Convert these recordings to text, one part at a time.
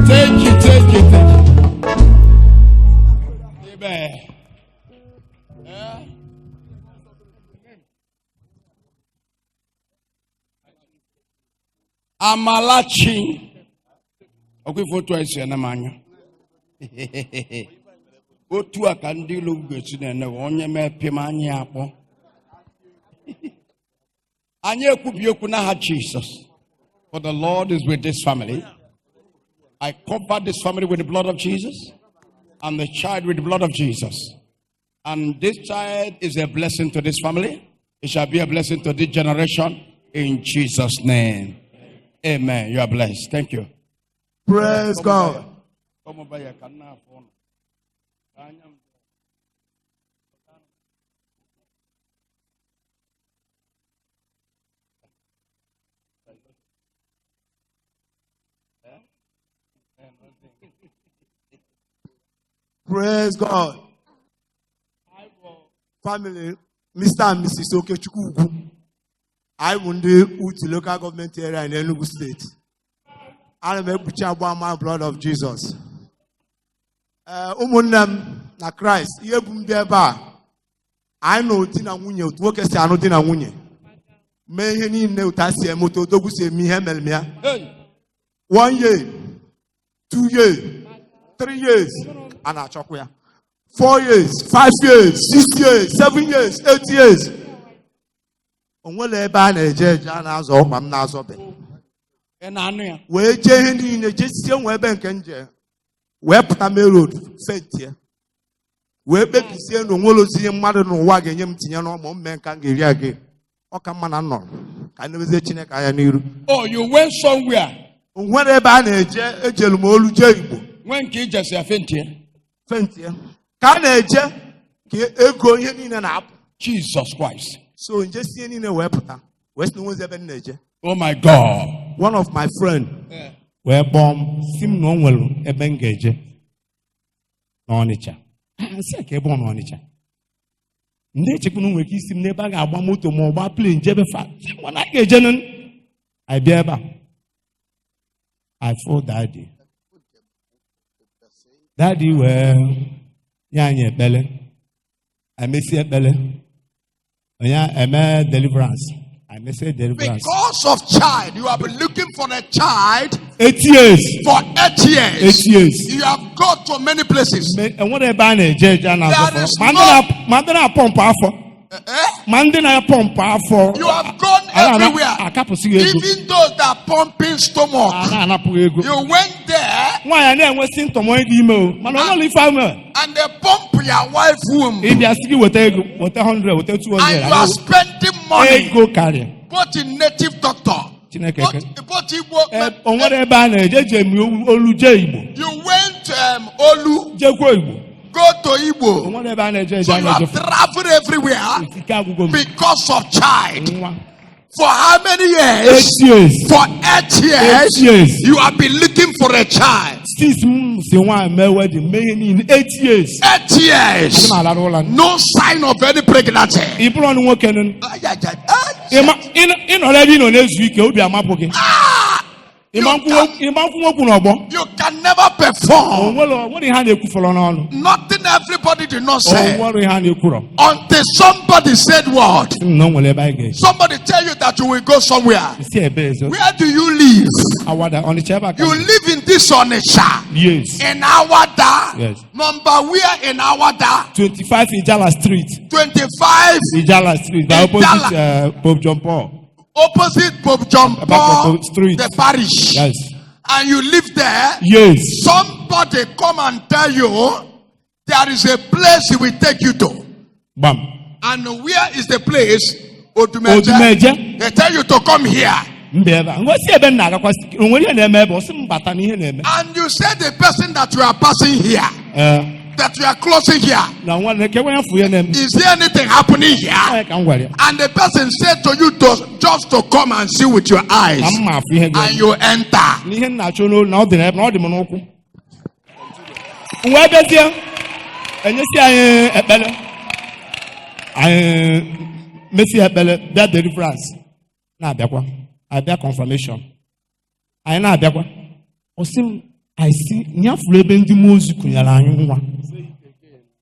Thank you, thank you, thank you. Amen. Eh? Amalachi. Ọkwa ife otu anyị si ene m anya. Otu a ka ndị ilo ga-esi na-ene onye mee pịm anya ya akpọ. Anyị ekwubi okwu n'aha Jesus. For the Lord is with this family. I cover this family with the blood of Jesus and the child with the blood of Jesus. And this child is a blessing to this family. It shall be a blessing to this generation in Jesus' name. Amen. You are blessed. Thank you. Praise God. Come over here. Can I have phone? Praise God. Family, Mr. and Mrs. Okechukwu Ugwu. Anyị bụ ndị Uti Local Government Area in Enugu State. Ana m ekpuchi agba ama blood of Jesus. Ee, ụmụnne m na Kraịst, ihe bụ m bịa ebe a, anyị nụ di na nwunye, otu nwoke si anụ di na nwunye. Mee ihe niile otu a si eme, otu odogwu si eme ihe mere m ya. Hey. 1 year, 2 years, 3 years, a na-achọkwa ya. 4 years, 5 years, 6 years, 7 years, 8 years. O nwere ebe a na-eje eje a na-azọ ọkpa m na-azọbe. Ị na-anụ ya? Wee jee ihe niile jesie nwe ebe nke nje wee pụta main road fentie wee kpebisie na onwere ozi ihe mmadụ n'ụwa ga-enye m tinye n'ọmụ m mee nka m ga-eri aga ọ ka mma na m nọrọ ka nebezie Chineke anya n'iru. Oh, you went somewhere. O nwere ebe a na-eje ejelu m olu jee Igbo. Nwee nke ijesi afentie. Fentie ka a na-eje ka ego ihe niile na-apụ. Jesus Christ. So nje sie niile wee pụta wee sị na onwezi ebe m na-eje. Oh my God. One of my friend wee kpọọ m si m na o nwere ebe m ga-eje n'Ọnịcha. Ah, nsị a ka ebe ọ n'Ọnịcha ndị echekwa na o nwere ike isi m n'ebe a ga-agba moto ma ọ gbaa plane jebe fa sị m, "Mana anyị ga-eje nụ." Anyị bịa ebe a I feel daddy daddy wee nye anyị ekpele emesi ekpele onye eme deliverance emesi deliverance. Because of child, you have been looking for a child 8 years. For 8 years. 8 years. You have gone to many places. Enwere ebe a na-eje eje a na-azọ There is ma ndị no- ma ndị na-apọmpụ afọ Eh? ma ndị na-apọmpụ afọ You have gone a na- everywhere. akapụsịghị ego. Even those that are pumping A stomach. na-anapụghị ego. You went there Nwaanyị a na-enwe symptom onye dị ime o mana onye ọla ife ahụ mere and they pump your wife womb. ịbịa sị gị weta ego weta 100 weta And you 200 are spending money. ego karịa. Both in native doctor. Chineke Both Igbo. O nwere ebe a na-eje eji emi olu jee Igbo. You went Olu, jekwuo Igbo. Go to O Igbo. nwere ebe a na-eje eje So a you have na-eje traveled everywhere ike agwụgo m. because of child. Nwa. For how many years? 8 years. For 8 years, 8 years. you have been looking for a child. Since m si nwaanyị mee wedding mee ihe niile 8 years. 8 years. Adị m alarụ ụla. No sign of any pregnancy. Ị bụrụ ọnụ nwoke nụ. Ay, ay, ay, ay. Ị nọrọ ebe ị nọ na-ezu ike obi amapụ gị. Ịma nkwụ nwokwụ n'ọgbọ. You can never O perform. nwere ihe a na-ekwufọrọ n'ọnụ. Nothing everybody did not O say. nwere ihe a na-ekwurọ. Until somebody said what? Sị m na o nwere ebe anyị ga-eje. Somebody tell you that you will go somewhere. Si ebe ezo. Where do you live? Awada Ọnịcha ebe a ka You live in this Onitsha. Yes. In Awada. Yes. Number where in Awada? 25 Ijala Street. 25 Ijala Street by opposite Ijala. Pope John Paul. Opposite Pope John Apart Paul, from Pope Street. The parish. Yes. And you live there. Yes. Somebody come and tell you There is a place he will take you to. Gbam. And where is the place? Odumeje. Odumeje. They tell you to come here. Mba ebe a ngosi ebe m na-agakwa o nwere ihe na-eme ebe ọ sị m bata na ihe na-eme. And you said the person that you are passing here, Ee, that you are closing here, na nwa na ekewa ya fụ ihe na-eme. is there anything happening here? Onye ka m gwara ya. And the person said to you to just to come and see with your eyes. Ka m ma afụ ihe And ga-eme. you enter. Na ihe m na-achọ n'olu na ọ dị n'ebe na ọ dị m n'ụkwụ. M wee bịazie enyesi anyị ekpere anyị mesi ekpere bịa deliverance na-abịakwa abịa confirmation anyị na-abịakwa ọ sị m anyị si na ya fụrụ ebe ndị mmụọ ozi kụnyere anyị nwa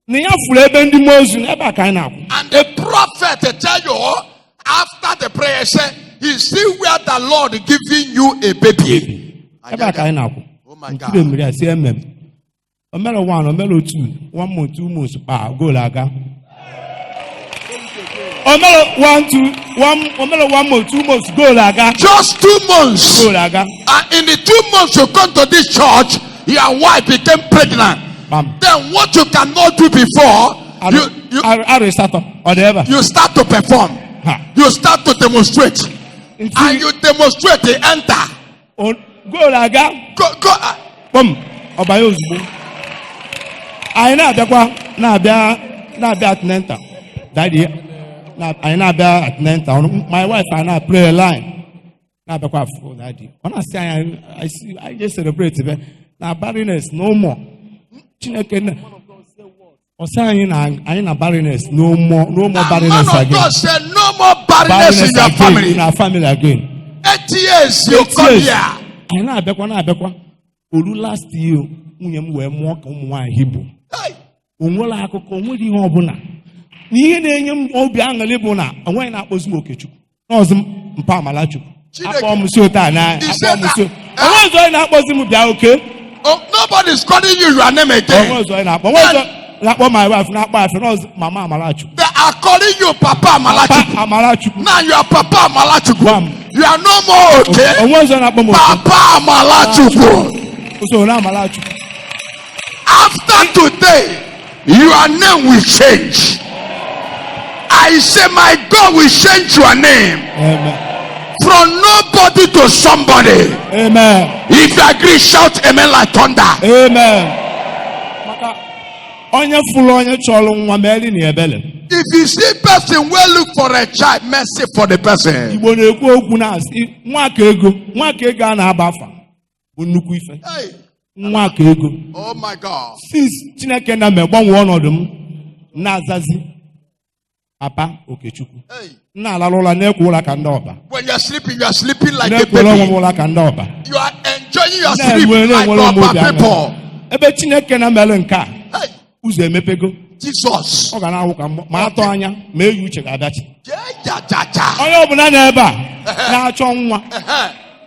na ya fụrụ ebe ndị mmụọ ozi n'ebe a ka anyị na-akwụ. And the prophet tell you after the prayer, say, he see where the Lord giving you a baby. Ebe a ka anyị na-akwụ. Oh my God. Nkiri mmiri a si eme m o mere one o mere otu 1 month 2 months kpa goal aga o mere 1 2 1 o mere 1 month 2 months goal aga. Just 2 months. Goal aga. And in the 2 months you come to this church, your wife became pregnant. Bam. Then what you cannot do before, you Arọ asatọ ọ dị ebe a. you start to perform. Ha. You start to demonstrate. And you demonstrate, they enter. Goal aga. Go, go. Kpọm ọbanye ozugbo anyị na-abịakwa na-abịa na-abịa antenatal daddy anyị na-abịa antenatal my wife anyị na-pray line na-abịakwa afụ daddy ọ na-asị anyị anyị si- anyị je celebrate be na barrenness no more Chineke na ọ sị anyị na anyị na barrenness no more, no more The man barrenness of again. God said, no more barrenness in your again family. in our family again. 8 years you 8 come years. here. Anyị na-abịakwa na-abịakwa olu last year nwunye m wee mụọ ka ụmụ nwaanyị Hibru. Hey, O nwere akụkọ o nwere ihe ọbụla na ihe na-enye m obi aṅụrị bụ na onweghị na-akpọzi m Okechukwu n'ọzọ m mpa Amalachukwu. Chineke. Akpọ m si otu a na Ise akpọ m si na- onwe ọzọ onye na-akpọzi m bịa oke. Oh, nobody's calling you your name Onwe again. ọzọ onye na-akpọ onwe ọzọ na-akpọ my wife na-akpọ afe n'ọzọ mama Amalachukwu. They are calling you Papa Amalachukwu. Papa Amalachukwu. Now you are Papa Amalachukwu. Bam. You are no more okay. Onwe ọzọ na-akpọ m oke. Papa Amalachukwu. Usoro Amalachukwu. After today, your name will change. I say, my God will change your name Amen. from nobody to somebody. Amen. If you agree, shout amen like thunder. Amen. Maka onye fụrụ onye chọrọ nwa ma eri na ebele. If you see person will look for a child, mercy for the person. Igbo na-ekwu okwu na-asị nwaka ego nwaka ego a na-aba afa bụ nnukwu ife. Hey, Nwaka ego. oh my God. Since Chineke na me gbanwee ọnọdụ m na-azazi Papa Okechukwu. Hey, M na-alarụ ụra na-ekwo ụra ka ndị ọba. when you are sleeping like a Na-ekwere onwe m baby. ụra ka ndị ọba. You are enjoying your sleep Na-enwe like na-enwere onwe obi upper aṅụrị. people. Ebe Chineke na mere nke a Hey, ụzọ emepego. Jesus. Ọ ga na-awụ ka mgbọ ma atọ anya ma eyi uche ga-abịachi. Ja, ja, ja, ja. Onye ọbụla nọ ebe a na-achọ nwa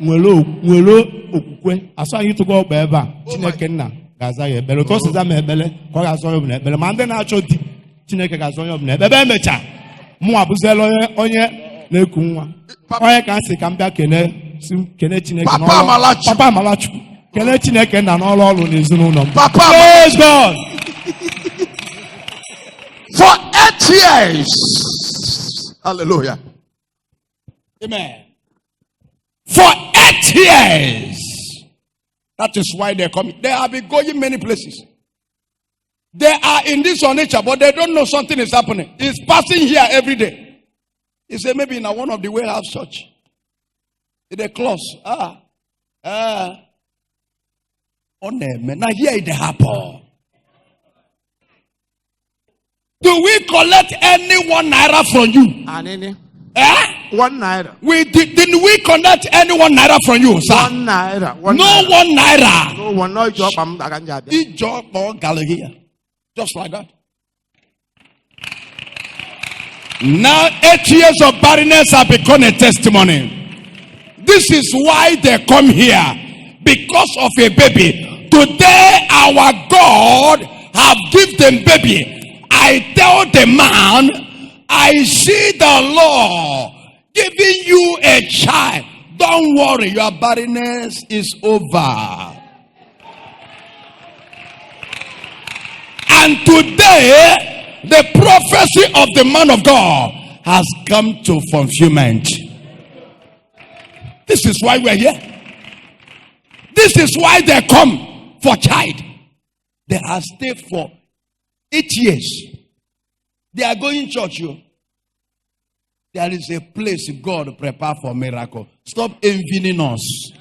nwere okwukwe asụ anyị tụgo ọkpa ebe a Chineke nna ga-aza ya ekpere otu o si za m ekpere ka ọ ga-aza onye ọbụla ekpere ma ndị na-achọ di Chineke ga-aza onye ọbụla ekpere ebe emechaa mụ abụziela onye onye na-eku nwa onye ka m sị ka m bịa kene si m kene Chineke Papa n'ọrụ- Amalachukwu. Papa Amalachukwu kene Chineke nna n'ọrụ ọrụ n'ezinụlọ m. Papa Praise God. For 8 years. Hallelujah. Amen. For 8 years. That is why they're coming. They have been going many places. They are in this nature, but they don't know something is happening. It's passing here every day. He said, maybe in one of the warehouse church. In the close. Ah. Ah. On them. Now here it happen. Do we collect any 1 naira from you? Anini. Eh? 1 naira. Didn't we collect any 1 naira from you, sir? 1 naira. One No naira. 1 naira. No one. No job. I'm not gonna be. Ijo kpọ Galilee. Just like that. Now, 8 years of barrenness have become a testimony. This is why they come here. Because of a baby. Today, our God have given them baby. I tell the man, I see the Lord giving you a child. Don't worry, your barrenness is over. And today, the prophecy of the man of God has come to fulfillment. This is why we're here. This is why they come for child. They have stayed for 8 years. They are going church. You. There is a place God prepare for miracle. Stop envying us.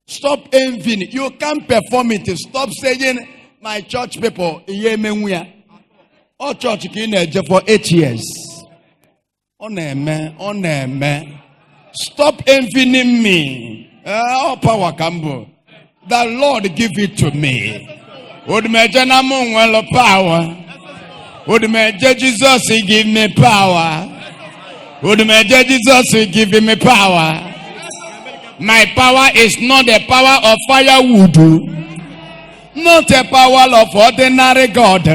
Stop envying. You can't perform it. Stop saying, "My church people," ihe emenwu ya. Ọ church ka ị na-eje for 8 years. Ọ na-eme, ọ na-eme. Stop envying me. All power ka m bụ. The Lord give it to me. Odumeje na mụ nwere power. Odumeje, Jesus give me power. Odumeje, Jesus give me power. My power is not the power of firewood, not a power of ordinary God.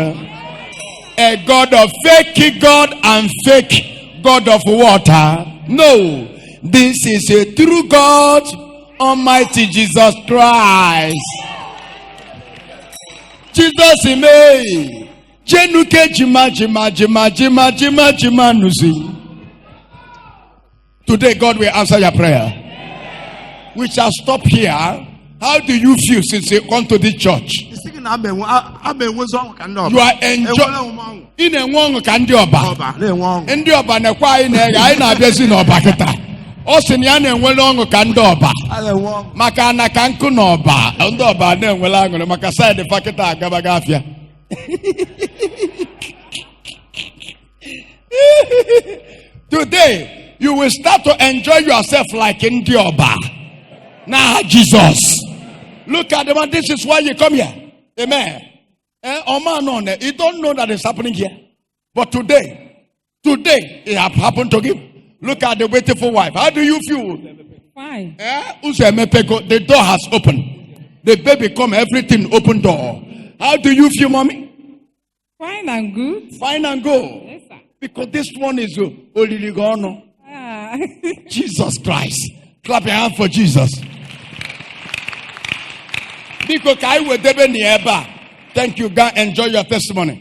A God of fake God and fake God of water. No, this is a true God, Almighty Jesus Christ. Jesus mee. Jenuke jima jima jima jima jima jima nuzi. Today God will answer your prayer. We shall stop here. How do you feel since you come to this church? Isi gị na ama enwezi ọṅụ ka ndị ọba. You are enjoy. Enwere m ọṅụ. Ị na-enwe ọṅụ ka ndị ọba. Ọba na-enwe ọṅụ. Ndị ọba na-ekwe anyị na-eghe, anyị na-abịazi n'ọba kịta. Ọ sị na ya na-enwere ọṅụ ka ndị ọba. A na-enwe ọṅụ. Maka na ka nkụ n'ọba, ndị ọba na-enwere aṅụrị maka side fa kịta agabaga afịa. Today, you will start to enjoy yourself like ndị ọba. N'aha Jesus. Look at the man. This is why you come here. Amen. Eh, Oma no, ne. You don't know that it's happening here. But today, it have happened to him. Look at the beautiful wife. How do you feel? Fine. Eh? Ụzọ emepego. The door has opened. The baby come, everything open door. How do you feel, mommy? Fine and good. Fine and go. Yes, sir. Because this one is olili gị ọnụ. Ah. Jesus Christ. Clap your hand for Jesus. Biko ka anyị wedebe na ebe a. Thank you. Go enjoy your testimony.